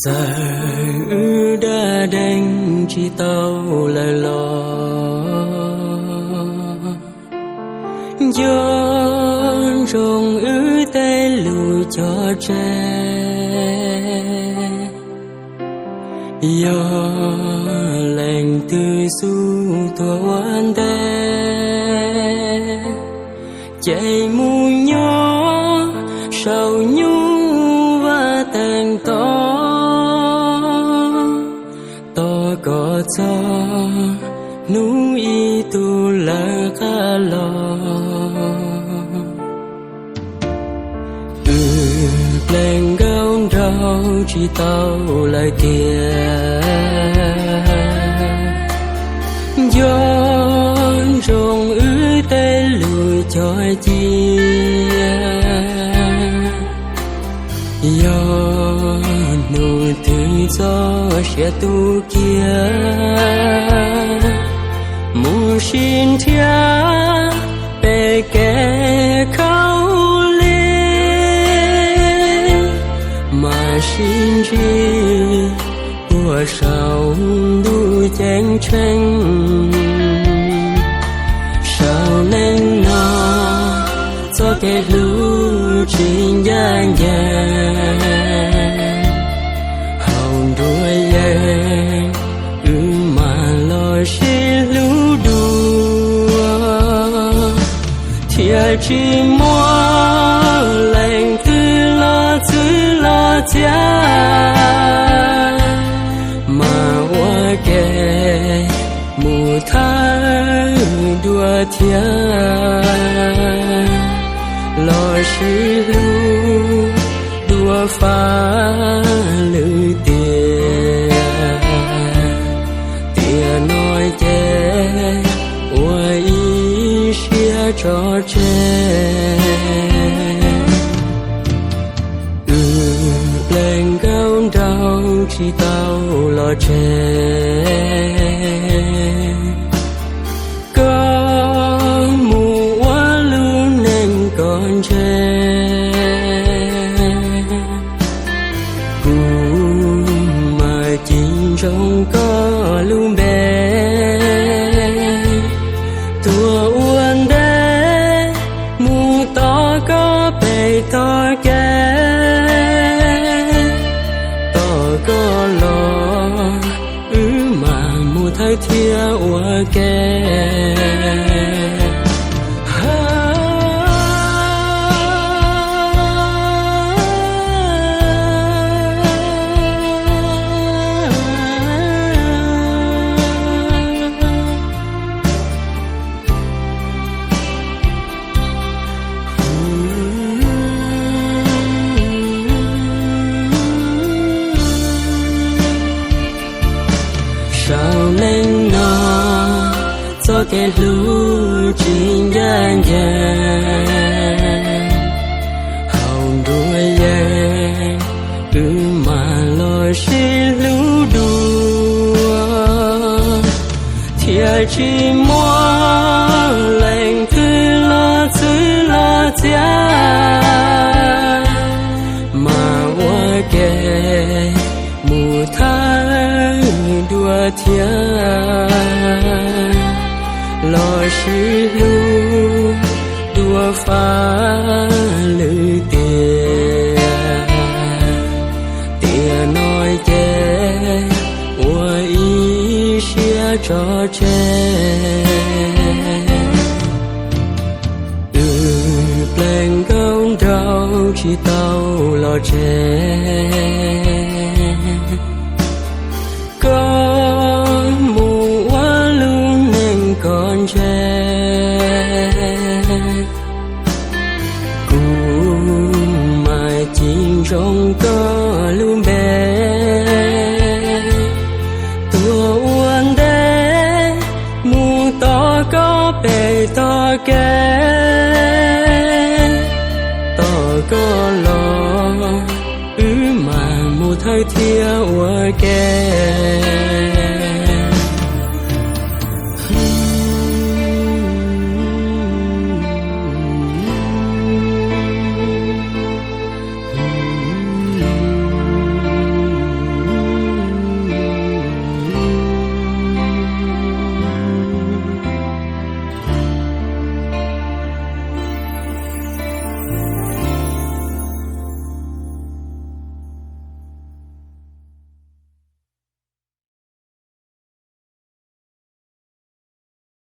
Txawm wb dab deeg tsis tau lawm los, nco ntsoov wb tej lus cog tseg. Yog leej twg xub tuag ua ntej, ces mus nyob saum nyuj vaj teev tod, tos kom txog hnub ib tug lawv qab los. Wb pleg nkauj nraug tsis tau lawm tiag, nco ntsoov wb tej lus cog cia. Yog hnub twg txoj sia tu kiag, mus sib nrhiav pem kev khaub lig, mam sib ntsib puag saum ntuj ceeb tsheej. Saum neej no txoj kev hlub tsis ncaj ncees, haus nruas yees wb mam los sib hlub dua, thiaj tsis muaj leej twg los txwv los txiav, mas ua ke mus thawj dua thiab, los sib hlub dua faj lwm tiam. Tiam no ces ua ib siab tso tseg. Wb pleg nkauj nraug tsis tau los tseg, koj mus ua lub neej koj ntshe. Kuv mas cim ntsoov koj lub npe, tuag ua ntej mus tos koj pem tog kev. Tos koj los wb mam mus thawj thiab ua ke. Saum neej no txoj kev hlub tsis ncaj ncees, haus nruas yees wb mam los sib hlub dua, thiaj tsis muaj leej twg los txwv los txiav, mas ua ke mus thawj dua thiab, los sib hlub dua faj lwm tiam. Tiam no ces ua ib siab tso tseg. Wb pleg nkauj nraug tsis tau los tseg, koj mus ua lub neej koj ntshe. Kuv mas cim ntsoov koj lub npe, tuag ua ntej mus tos koj pem tog kev. Tos koj los wb mam mus thawj thiab ua ke.